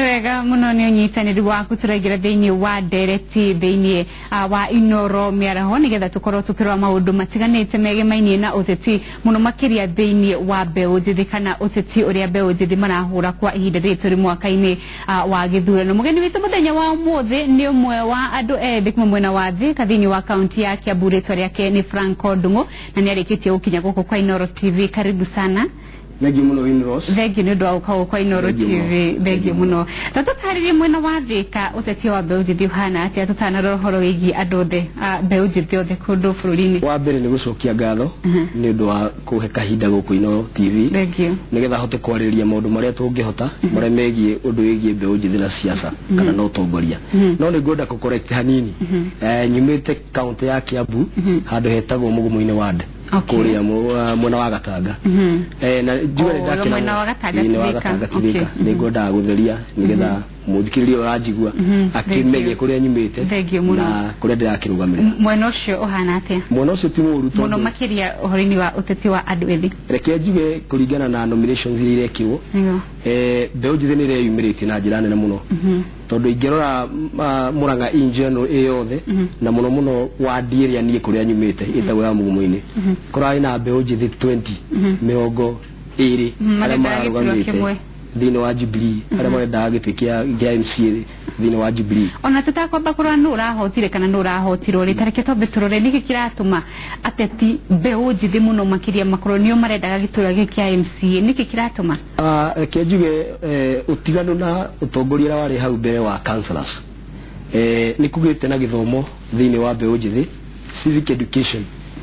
Wega muno nĩ ũnyitanĩri waku. Tũraingĩra thĩinĩ wa ndereti thĩinĩ wa Inoro mĩaraho nĩgetha tũkorwo tũkĩrora maũndũ matiganĩte megemainie na ũteti, mũno makĩria thĩinĩ wa mbeũ njĩthĩ kana ũteti ũrĩa mbeũ njĩthĩ marahũra kwa ihinda rĩrĩ tũrĩ mwaka-inĩ wa gĩthurano. Mũgeni witũ mũthenya wa ũmũthĩ nĩ ũmwe wa andũ ethĩ kuma mwena wa Thika thĩinĩ wa kaunti ya Kiambu. Rĩtwa rĩake nĩ Franco Ndung'u na nĩ arĩkĩtie gũkinya gũkũ kwa Inoro TV. Karibu sana. Thengiũ mũno, Winrose. Thengiũ nĩ ũndũ wa gũka gũkũ kwa Inoro Thengiũ mũno. TV. Thengiũ mũno. Ta tũtarĩrie mwena wa Thika, ũteti wa mbeũ njĩthĩ ũhana atĩa, tũtanarora ũhoro wĩgiĩ andũ othe, mbeũ njĩthĩ othe kũndũ bũrũri-inĩ? Wa mbere nĩ gũcokia ngatho nĩ ũndũ wa kũhe kahinda gũkũ Inoro TV Thengiũ. nĩgetha hote kwarĩrĩria maũndũ marĩa tũngĩhota marĩa megiĩ ũndũ wĩgiĩ mbeũ njĩthĩ na siasa kana na ũtongoria. No nĩ ngwenda kũ-correct hanini. Nyumĩte kaunti ya Kiambu, handũ hetagwo Mũgumu-inĩ ward, kũrĩa mwena wa Gatanga. Na njuge Oh, nĩ ndakena mwena mũno. wa Gatanga, Ĩĩ, nĩ wa Thika. Gatanga Thika. Nĩ ngwendaga gũtheria nĩgetha mũthikĩrĩria ũranjigua akĩmenye Thank you. kũrĩa nyumĩte Thank you mũno. na kũrĩa ndĩrakĩrũgamĩrĩra. Mwena ũcio ũhana atĩa? Mwena ũcio ti mũũru mũno tondũ makĩria ũhoro-inĩ wa ũteti wa andũ ethĩ. Reke njuge, kũringana na nominations iria irekirwo, mbeũ njĩthĩ nĩ ĩreyumĩrĩtie na njĩra nene mũno, tondũ ingĩrora Murang'a in general ĩ yothe na mũno mũno wandi ĩrĩa niĩ kũrĩa nyumĩte ĩtagwo ya Mũgumu-inĩ, kũrarĩ na mbeũ njĩthĩ 20, 20 arĩa Marendaga gĩturwa mararũgamĩte kĩmwe. Thĩinĩ wa Jubilee, arĩa marendaga gĩtĩ kĩa MCA thĩinĩ wa Jubilee. Ona tũtakwamba kũrora nũ ũrahotire kana nũ ũrahotirwo rĩ, tareke twambe tũrore nĩkĩ kĩratũma ateti mbeũ njĩthĩ mũno makĩria makorwo nĩo marendaga gĩturwa gĩkĩ kĩa MCA. Nĩkĩ kĩratũma? Reke njuge, ũtiganu na ũtongoria ũrĩa warĩ hau mbere wa councillors, nĩ kugĩte na gĩthomo thĩinĩ wa mbeũ njĩthĩ, civic education.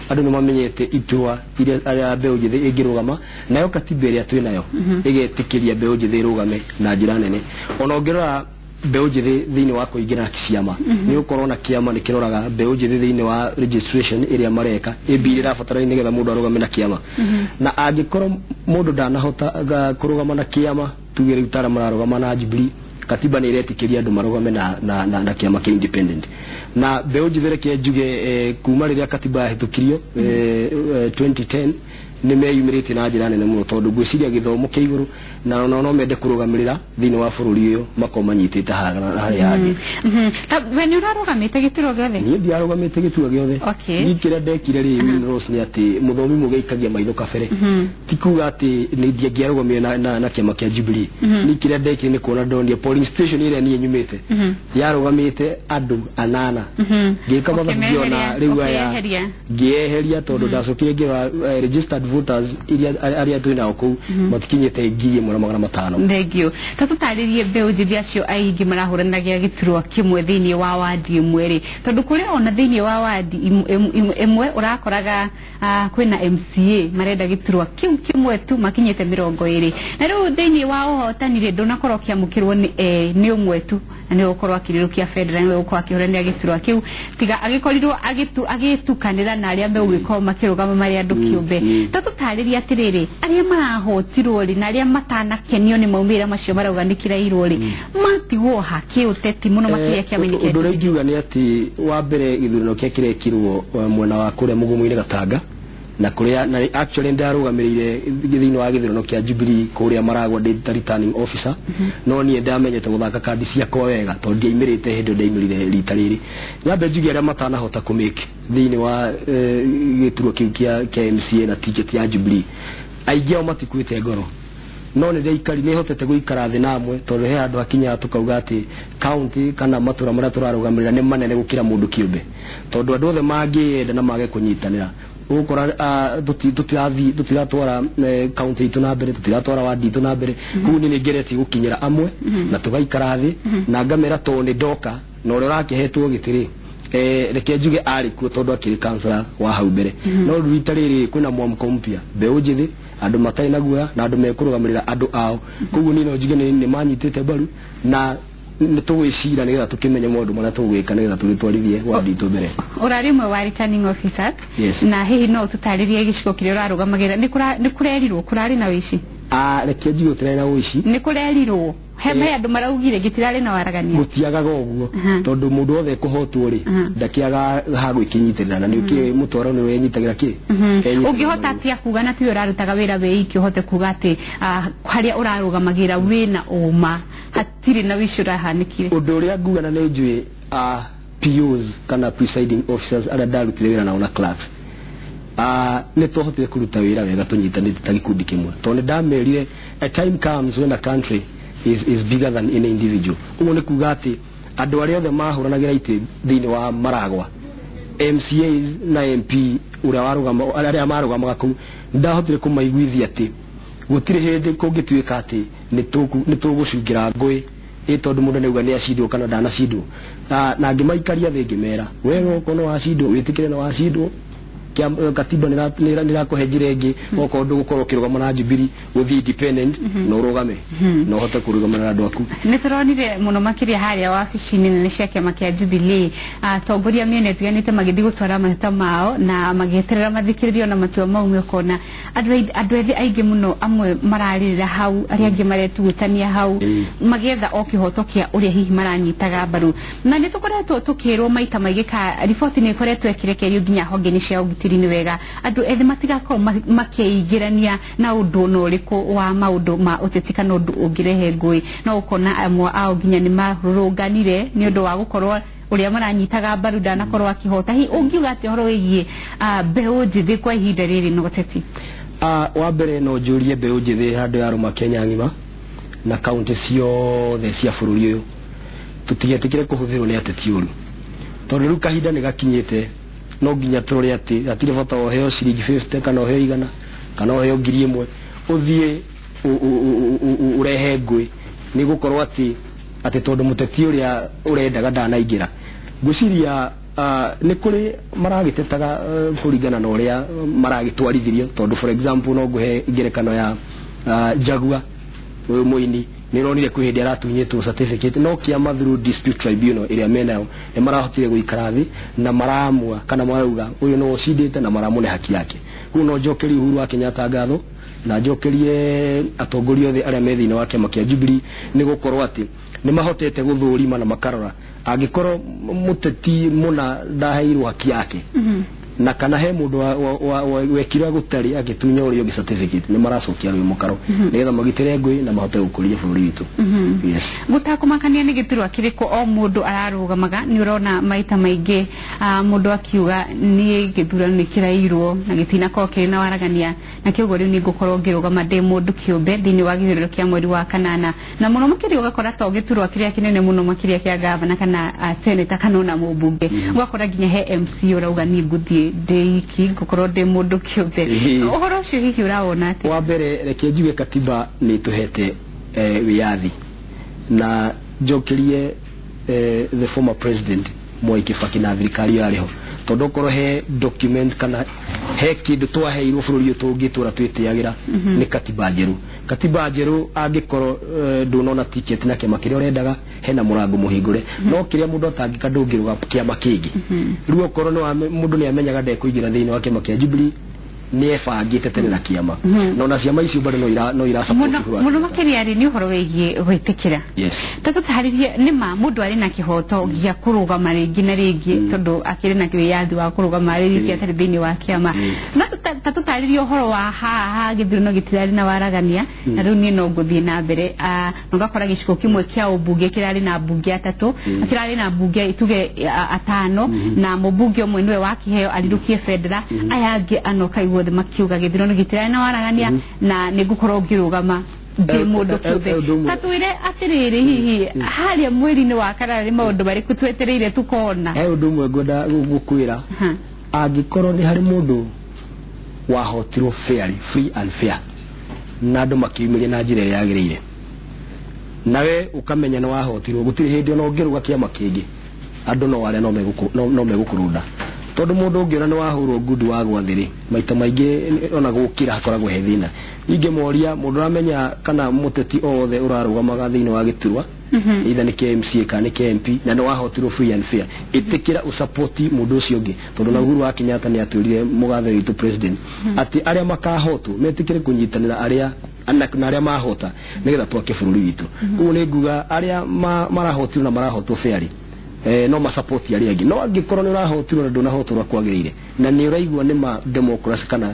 Andũ nĩ mamenyete itua iria arĩa mbeũ njĩthĩ ĩngĩrũgama nayo. Katiba ĩrĩa twĩ nayo ĩgetĩkĩria mbeũ njĩthĩ ĩrũgame na njĩra nene. Ona ũngĩrora mbeũ njĩthĩ thĩinĩ wa kũingĩra ciama, nĩ ũkorwo na kĩama nĩ kĩroraga mbeũ njĩthĩ thĩinĩ wa registration ĩrĩa mareka ĩmbi ĩrabatara nĩgetha mũndũ arũgame na kĩama. Na angĩkorwo mũndũ ndanahota kũrũgama na kĩama, tuge rĩu tara mararũgama na Jubilee, katiba nĩ ĩretĩkĩria andũ marũgame na kĩama kĩa independent. Na mbeũ njĩthĩ, reke njuge, kuma rĩrĩa katiba yahĩtũkirio 2010, nĩ meyumĩrĩtie na njĩra nene mũno, tondũ ngwĩciria gĩthomo kĩa igũrũ na ona no mende kũrũgamĩrĩra thĩinĩ wa bũrũri ũyũ makorwo manyitĩte harĩa hangĩ. Ta we nĩ ũrarũgamĩte gĩturwa gĩothe? Niĩ ndiarũgamĩte gĩturwa gĩothe. Niĩ kĩrĩa ndekire rĩ, Rose, nĩ atĩ mũthomi mũgĩikagia maitho kabere. Ti kuga atĩ nĩ ndingĩarũgamire na kĩama kĩa Jubilee. Niĩ kĩrĩa ndekire nĩ kuona ndonire polling station ĩrĩa niĩ nyumĩte yarũgamĩte andũ anana, ngĩka mathabu ngĩona rĩu aya Ũkĩeheria. Ngĩeheria, tondũ ndacokire ngĩrora registered voters iria arĩa twĩ nao kũu matikinyĩte 1500. Thengio. Ta tũtarĩrie mbeũ njĩthĩ acio aingĩ marahũranagia gĩturwa kĩmwe thĩinĩ wa wandi ĩmwe rĩ, tondũ kũrĩ ona thĩinĩ wa wandi ĩmwe ũrakoraga kwĩna MCA marenda gĩturwa kĩu kĩmwe tu makinyĩte 20, na rĩu thĩinĩ wa ũhotani rĩ, ndũnakorwo ũkĩamũkĩrwo nĩ ũmwe tu na nĩwe ũkorwo akĩrĩrũkia bendera, nĩwe ũkorwo akĩhũranĩra gĩturwa kĩu, tiga agĩkorirwo agĩtukanĩra na arĩa megũgĩkorwo makĩrũgama marĩ andũ kĩũmbe. Ta tũtarĩrie atĩrĩrĩ, arĩa marahotirwo rĩ na arĩa matanakenio nĩ maumĩrĩra macio marauga nĩ kĩrairwo rĩ, matigwo ha kĩũteti mũno makĩria kĩama-inĩ kĩa Ũndũ ũrĩa Jubilee? Ingiuga nĩ atĩ wa mbere, gĩthurano kĩa kĩrekirwo mwena wa kũrĩa Mũgumu-inĩ Gatanga na kũrĩa na actually ndarũgamĩrĩire thĩinĩ wa gĩthurano kĩa Jubilee kũrĩa Maragwa ndĩ ta returning officer. No niĩ ndamenyete gũthaka kandi ciakwa wega tondũ ndiaimĩrĩte hĩndĩ ĩyo ndaimĩrire rita rĩrĩ. Nyambe njuge arĩa matanahota kũmake thĩinĩ wa gĩturwa kĩu kĩa MCA na ticket ya Jubilee, aingĩ ao matikuĩte ngoro, no nĩ ndaikari nĩ hotete gũikara thĩ na amwe, tondũ he handũ hakinyaga tũkauga atĩ county kana matũra marĩa tũrarũgamĩrĩra nĩ manene gũkĩra mũndũ kĩũmbe, tondũ andũ othe mangĩenda na mage kũnyitanĩra, ũgũkora tũtirathiĩ, tũtiratwara county itũ na mbere, tũtiratwara wadi itũ na mbere. Koguo niĩ nĩ ngeretie gũkinyĩra amwe na tũgaikara thĩ na ngamera, tondũ nĩ ndoka na ũrĩa ũrakĩhetwo gĩtĩ rĩ, reke njuge arĩ kuo tondũ akĩrĩ kansela wa hau mbere. No rĩu rita rĩrĩ kwĩna mwamko mpya, mbeũ njĩthĩ, andũ matarĩ na guoya na andũ mekũrũgamĩrĩra andũ ao. Koguo niĩ no njuge nĩ manyitĩte mbaru na nĩ tũgwĩcira nĩgetha tũkĩmenye maũndũ marĩa tũgwĩka nĩgetha tũgĩtwarithie wadi itũ mbere. Ũrarĩ ũmwe wa returning officers? Yes. Na hihi no ũtũtarĩrie gĩcigo kĩrĩa ũrarũgamagĩrĩra nĩ kũrerirwo kũrarĩ na wĩici? Reke njuge gũtirarĩ na ũici. Nĩ kũrerirwo he andũ maraugire gĩtirarĩ na waragania. Gũtiagaga ũguo, tondũ mũndũ wothe ekũhotwo rĩ, ndakĩaga ha gwĩkĩnyitĩrĩra na nĩ ũkĩũĩ mũtwaro nĩ wenyitagĩra kĩ. Enyitagĩra Ũngĩhota mũno. Atĩa kuga na tiwe ũrarutaga wĩra wĩ iki ũhote kuga atĩ harĩa ũrarũgamagĩra wĩna ũma? Hatirĩ na wĩici ũrahanĩkire. Ũndũ ũrĩa nguga na nĩ njũĩ POs kana presiding officers arĩa ndarutire wĩra nao na clerks, nĩ twahotire kũruta wĩra wega tũnyitanĩte ta gĩkundi kĩmwe, tondũ nĩ ndamerire a time comes when a country is bigger than any individual. Ũguo nĩ kuga atĩ andũ arĩa othe mahũranagĩra itĩ thĩinĩ wa Maragwa, MCAs na MP ũrĩa warũgama, arĩa marũgamaga kũu, ndahotire kũmaiguithia atĩ gũtirĩ hĩndĩ kũngĩtuĩka atĩ nĩ tũgũcungĩra ngũĩ ĩ tondũ mũndũ nĩauga nĩ acindwo kana ndanacindwo. Na ngĩmaikaria thĩ ngĩmera, wewe okorwo nĩ wacindwo wĩtĩkĩre nĩ wacindwo, katiba nĩ ĩrakũhe njĩra ĩngĩ, okorwo ndũgũkorwo ũkĩrũgama na Jubilee ũthiĩ independent na ũrũgame na ũhote kũrũgama na andũ aku. Nĩ tũronire mũno makĩria harĩa wabici-inĩ nene cia kĩama kĩa Jubilee atongoria mĩena ĩtiganĩte magĩthiĩ gũtwara mateta mao na magĩeterera mathikĩrĩrio na matua maume. Ũkona andũ ethĩ aingĩ mũno, amwe mararĩrĩra hau, arĩa angĩ maretugutania hau magĩetha o kĩhoto kĩa ũrĩa hihi maranyitaga mbaru. Na nĩ tũkoretwo tũkĩrwo maita maingĩ ka riboti nĩ ĩkoretwo ĩkĩrekererio nginya honge-inĩ cia ũgitĩri, nĩ wega andũ ethĩ matigakorwo makĩingĩrania na ũndũ ona ũrĩkũ wa maũndũ ma ũteti kana ũndũ ũngĩrehe ngũĩ. No ũkona amwe ao nginya nĩ marũrũnganire nĩ ũndũ wa gũkorwo ũrĩa maranyitaga mbaru ndanakorwo akĩhota. Hihi ũngiuga atĩ ũhoro wĩgiĩ mbeũ njĩthĩ kwa ihinda rĩrĩ na ũteti? Wa mbere no njũrie mbeũ njĩthĩ handũ ya rũma Kenya ng'ima na kaunti ciothe cia bũrũri ũyũ, tũtigetĩkĩre kũhũthĩrwo nĩ ateti ũru, tondũ rĩu kahinda nĩ gakinyĩte no nginya tũrore atĩ hatirĩ bata ũheo ciringi 50 kana ũheo 100 kana ũheo 1000 ũthiĩ ũrehe ngũĩ nĩ gũkorwo atĩ tondũ mũteti ũrĩa ũrendaga ndanaingĩra. Ngwĩciria nĩ kũrĩ maragĩtetaga kũringana na ũrĩa maragĩtwarithirio, tondũ for example no ngũhe ngerekano ya Jaguar ũyũ mũini, nĩ ũronire kwĩ hĩndĩ aratunyĩtwo certificate, no kĩama through dispute tribunal ĩrĩa menayo nĩ marahotire gũikara thĩ na maramua kana marauga ũyũ no ũcindĩte na maramũne haki yake. Koguo no njokerie Uhuru wa Kenyatta ngatho na njokerie atongoria othe arĩa me thĩinĩ wa kĩama kĩa Jubilee nĩ gũkorwo atĩ nĩ mahotete gũthũrima na makarora angĩkorwo mũteti mũna ndaheirwo haki yake na kana he mũndũ wekire gũtarĩ agĩtunya ũrĩa ũngĩ certificate, nĩ maracokia rwĩ mũkaro nĩgetha magitĩre ngũĩ na mahote gũkũria bũrũri witũ. Yes. Gũtakũmakania nĩ gĩturwa kĩrĩkũ o mũndũ ararũgamaga, nĩ ũrona maita maingĩ mũndũ akiuga niĩ gĩthurano nĩ kĩrairwo na gĩtinakorwo kĩrĩ na waragania, na kĩoguo rĩu nĩ ngũkorwo ngĩrũgama ndĩ mũndũ kĩũmbe thĩinĩ wa gĩthurano kĩa mweri wa kanana. Na mũno makĩria ũgakora to gĩturwa kĩrĩa kĩnene mũno makĩria kĩa gavana kana seneta kana ona mũmbunge, ũgakora nginya he MC ũrauga niĩ ngũthiĩ ndĩ iki ngũkorwo ndĩ mũndũ kĩũmbe. Ũhoro ũcio hihi ũrawona atĩa? Wa mbere reke njuge katiba nĩ ĩtũhete wĩyathi, na njokerie the former president Mwai Kibaki na thirikari ĩyo yarĩ ho, tondũ okorwo he document kana he kĩndũ twaheirwo bũrũri ũyũ tũngĩtũra twĩtĩagĩra nĩ katiba njerũ. Katiba njerũ angĩkorwo ndũnona ticket na kĩama kĩrĩa ũrendaga, hena mũrango mũhingũre, no kĩrĩa mũndũ atangĩka ndũngĩrũga kĩama kĩngĩ. Rĩu okorwo mũndũ nĩ amenyaga ndekũingĩra thĩinĩ wa kĩama kĩa Jubilee, nĩ ebangĩte tene na kĩama, na ona ciama icio bado no ira support mũno mũno makĩria rĩ nĩ ũhoro wĩgiĩ gwĩtĩkĩra. Ta tũtarĩrie, nĩ ma mũndũ arĩ na kĩhoto gĩa kũrũgama rĩngĩ na rĩngĩ tondũ akĩrĩ na wĩyathi wa kũrũgama arĩ wiki atarĩ thĩinĩ wa kĩama, no ta tũtarĩrie ũhoro wa haha gĩthurano gĩtirarĩ na waragania na rĩu niĩ no ngũthiĩ na mbere, na ũgakora gĩcigo kĩmwe kĩa ũmbunge kĩrarĩ na mbunge atatũ, kĩrarĩ na mbunge tuge atano, na mũmbunge ũmwe nĩwe wakĩheo arirũkie bendera, aya angĩ ana ũkaigua othe makiuga gĩthurano gĩtirarĩ na waragania na nĩ ngũkorwo ngĩrũgama ndĩ mũndũ kĩũmbe. Ta twĩre atĩrĩrĩ, hihi harĩa mweri-inĩ wa kanana nĩ maũndũ marĩkũ twetereire tukona? He ũndũ ũmwe ngwenda gũkwĩra, angĩkorwo nĩ harĩ mũndũ wahotirwo fairly, free and fair, na andũ makiumĩria na njĩra ĩrĩa yagĩrĩire, nawe ũkamenya nĩ wahotirwo, gũtirĩ hĩndĩ ona ũngĩrũga kĩama kĩngĩ andũ no arĩa no megũkũrũnda, tondũ mũndũ ũngĩona nĩ wahũrwo ngundi wa gwa thĩ rĩ, maita maingĩ ona gũkĩra hakoragwo he thĩna. Ingĩmoria mũndũ ũramenya kana mũteti o wothe ũrarũgamaga thĩinĩ wa gĩturwa, either nĩ kĩa MCA kana nĩ kĩa MP, na nĩ wahotirwo free and fair, ĩtĩkĩra ũsapoti mũndũ ũcio ũngĩ, tondũ na Uhuru wa Kenyatta nĩ atwĩrire, mũgathe witũ president, atĩ arĩa makahotwo metĩkĩre kũnyitanĩra arĩa na arĩa mahota nĩgetha twake bũrũri witũ. Koguo nĩ nguga arĩa marahotirwo na marahotwo fairly No masupport arĩa angĩ, no angĩkorwo nĩ ũrahotirwo na ndũnahotwo kwagĩrĩire na nĩ ũraigua nĩ ma democracy kana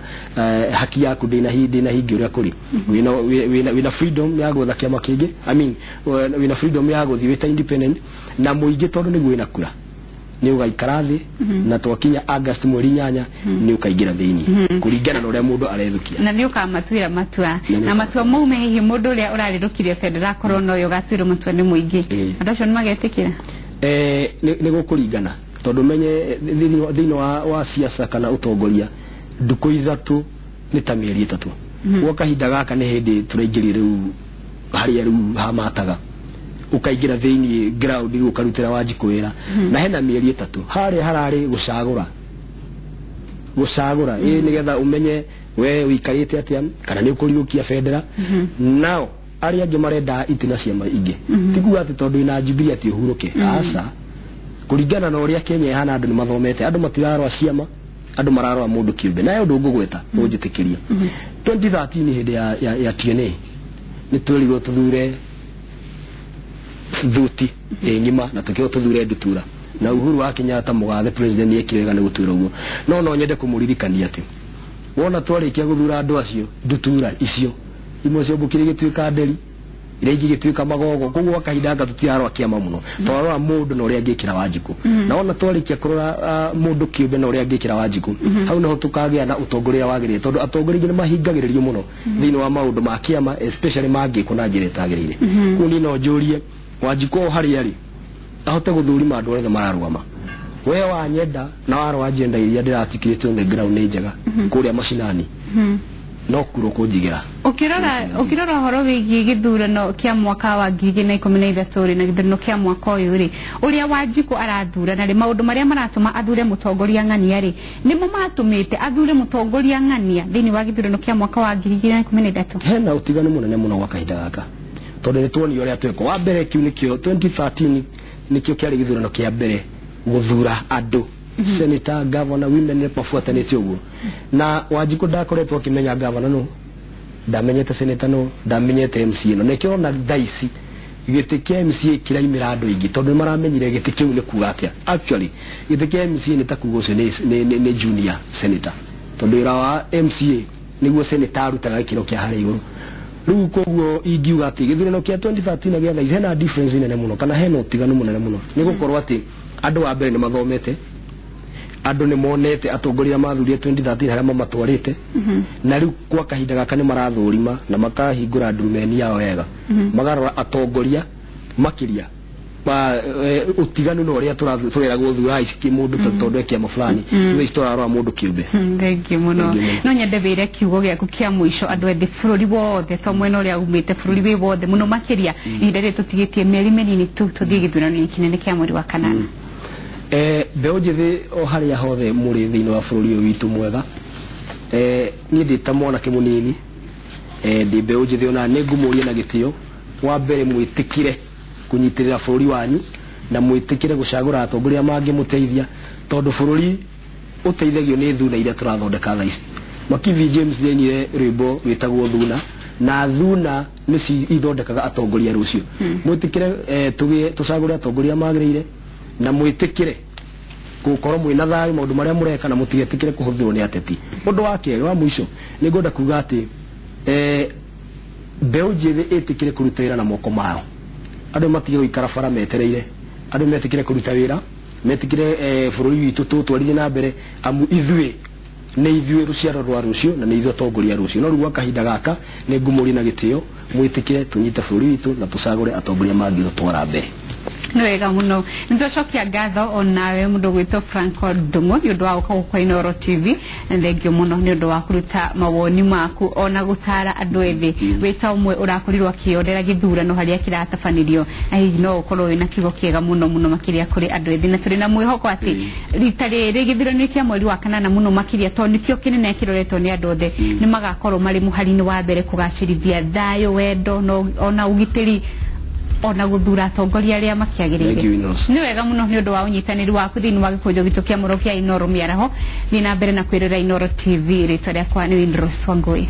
haki yaku ndĩna hingi ũrĩa kũrĩ, wĩna freedom ya gwetha kĩama kĩngĩ, I mean, wĩna freedom ya gũthiĩ wĩta independent na mũingĩ, tondũ nĩguo wĩna kura nĩ ũgaikara thĩ na twakinya August mweri 8 nĩ ũkaingĩra thĩinĩ kũringana na ũrĩa mũndũ arethukia. Na nĩ ũkamatuĩra matua na matua maume hihi mũndũ ũrĩa ũrarĩrũkirie bendera akorwo noyo ũgatuĩrwo matua nĩ mũingĩ, andũ acio nĩ magetĩkĩra? Nĩ gũkũringana, tondũ menye thĩinĩ wa siasa kana ũtongoria ndukũ 3 nĩ ta mĩeri 3. Gwa kahinda gaka nĩ hĩndĩ tũraingĩria rĩu harĩa rĩu hamataga ũkaingĩra thĩinĩ ground rĩu ũkarutĩra Wanjikũ wĩra na hena mĩeri 3 harĩa hararĩ gũcagũra ĩ nĩgetha ũmenye we ũikarĩte atĩa kana nĩ ũkũriũkia bendera nao arĩa angĩ marenda itĩ na ciama ingĩ. Ti kuga atĩ tondũ wĩna Jubilee atĩ ũhurũke, aca. Kũringana na ũrĩa Kenya ĩhana, andũ nĩ mathomete, andũ matirarora ciama, andũ mararora mũndũ kĩũmbe. Nayo ũndũ ngũgweta ũnjĩtĩkĩria, 2013 hĩndĩ ya TNA nĩ twerirwo tũthure thuti ĩ ng'ima na tũkĩrwo tũthure ndutura, na Uhuru wa Kenyatta mũgathe president nĩ ekire wega nĩ gũtwĩra ũguo. No nyende kũmũririkania atĩ wona twarĩkia gũthura andũ acio, ndutura icio imwe ciombũkire igĩtuĩka nderi, iria ingĩ igĩtuĩka magogo. Koguo gwa kahinda gaka tũtirarora kĩama mũno, twarora mũndũ na ũrĩa angĩkĩra Wanjikũ. Na wona twarĩkia kũrora mũndũ kĩũmbe na ũrĩa angĩkĩra Wanjikũ, hau niho tũkagĩa na ũtongoria wagĩrĩire, tondũ atongoria aingĩ nĩ mahingagĩrĩrio mũno thĩinĩ wa maũndũ ma kĩama, especially mangĩkwo na njĩra ĩtagĩrĩire. Koguo niĩ no njũrie Wanjikũ o harĩa arĩ ahote gũthũrima andũ othe mararũgama. We wanyenda na warora agenda iria ndĩratikĩrĩte on the ground nĩ njega kũrĩa macinani, no kuro kũnjigĩra. Ũkĩrora ũhoro wĩgiĩ gĩthurano kĩa mwaka wa 2013 rĩ na gĩthurano kĩa mwaka ũyũ rĩ, ũrĩa Wanjikũ arathurana rĩ, maũndũ marĩa maratũma athure mũtongoria ng'ania rĩ, nĩmo matũmĩte athure mũtongoria ng'ania thĩinĩ wa gĩthurano kĩa mwaka wa 2013? Hena ũtiganu mũnene mũno gwa kahinda gaka, tondũ nĩ tuonio ũrĩa twekwo wa mbere. Kĩu nĩkĩo 2013 nĩkĩo kĩarĩ gĩthurano kĩa mbere gũthura andũ senator, governor, women rep mabuatanĩte ũguo, na Wanjikũ ndakoretwo akĩmenya governor no ndamenyete senator, no ndamenyete MCA, no nĩkĩo ona thaa ici gĩtĩ kĩa MCA kĩraimĩra andũ aingĩ, tondũ nĩ maramenyire gĩtĩ kĩu nĩ kuga atĩa. Actually, gĩtĩ kĩa MCA nĩ ta kuga ũcio nĩ junior senator, tondũ wĩra wa MCA nĩguo senator arutaga gĩkĩro kĩa harĩa igũrũ. Rĩu koguo ingiuga atĩ gĩthurano kĩa 2013 na gĩa thaa ici hena difference nene mũno kana hena ũtiganu mũnene mũno, nĩ gũkorwo atĩ andũ wa mbere nĩ mathomete, andũ nĩ monete atongoria mathurire 2013 harĩa mamatwarĩte, na rĩu kwa kahinda gaka nĩ marathũrima na makahingũra ndurumeni yao wega, magarora atongoria makĩria ma ũtiganu na ũrĩa tũreragwo thura ici mũndũ tondũ e kĩama fulani. Rĩu ici tũrarora mũndũ kĩũmbe. Thengiũ mũno. Thengiũ mũno. No nyende wĩre kiugo gĩaku kĩa mũico andũ ethĩ bũrũri wothe, to mwena ũrĩa umĩte, bũrũri wĩ wothe mũno makĩria ihinda rĩrĩ tũtigĩtie mĩeri mĩnini tu tũthiĩ gĩthurano-inĩ kĩnene kĩa mweri wa kanana. Mbeũ njĩthĩ o harĩa hothe mũrĩ thĩinĩ wa bũrũri ũyũ witũ mwega, niĩ ndĩ ta mwanake mũnini, ndĩ mbeũ njĩthĩ, ona nĩ ngũmũria na gĩtĩo, wa mbere mwĩtĩkĩre kũnyitĩrĩra bũrũri wanyu na mwĩtĩkĩre gũcagũra atongoria mangĩmũteithia, tondũ bũrũri ũteithagio nĩ thuna iria tũrathondeka thaa ici. Makithi James nĩainire rwĩmbo rwĩtagwo Thuna, na thuna nĩci ithondekaga atongoria rũciũ. Mwĩtĩkĩre tũgĩe tũcagũre atongoria magĩrĩire na mwĩtĩkĩre gũkorwo mwĩna thayũ maũndũ marĩa mũreka na mũtigetĩkĩre kũhũthĩrwo nĩ ateti. Ũndũ wa kerĩ wa mũico nĩ ngwenda kuga atĩ mbeũ njĩthĩ ĩtĩkĩre kũruta wĩra na moko mao. Andũ matige gũikara bara metereire, andũ metĩkĩre kũruta wĩra, metĩkĩre bũrũri witũ tũtwarithie na mbere, amu ithuĩ nĩ ithuĩ rũciaro rwa rũciũ na nĩ ithuĩ atongoria rũciũ. No rĩu gwa kahinda gaka nĩ ngũmũria na gĩtĩo mwĩtĩkĩre tũnyite bũrũri witũ na tũcagũre atongoria mangĩtũtwara mbere. Nĩ wega mũno, nĩ twacokia ngatho onawe mũndũ gwĩtwo Franco Ndung'u nĩ ũndũ wa gũka gũkũ Inooro TV, na thengio mũno nĩ ũndũ wa kũruta mawoni maku ona gũtara andũ ethĩ wĩ ta ũmwe ũrakorirwo akĩyonera gĩthurano harĩa kĩratabanirio, na hihi no ũkorwo wĩna kiugo kĩega mũno mũno makĩria kũrĩ andũ ethĩ, na tũrĩ na mwĩhoko atĩ rita rĩrĩ gĩthurano kĩa mweri wa kanana mũno makĩria, tondũ nĩkĩo kĩnene kĩroretwo nĩ andũ othe, nĩ magakorwo marĩ mũhari-inĩ wa mbere kũgacĩrithia thayũ, wendo ona ũgitĩri ona gũthura atongoria arĩa makĩagĩrĩire. Thank you, Inooro. Nĩ wega mũno nĩ ũndũ wa ũnyitanĩri waku thĩinĩ wa gĩkũnjo gitũ kĩa mũro kĩa Inooro mĩaraho. Thiĩ na mbere na kwĩrora Inooro TV. Rĩtwa rĩakwa nĩ Windrose Wangui.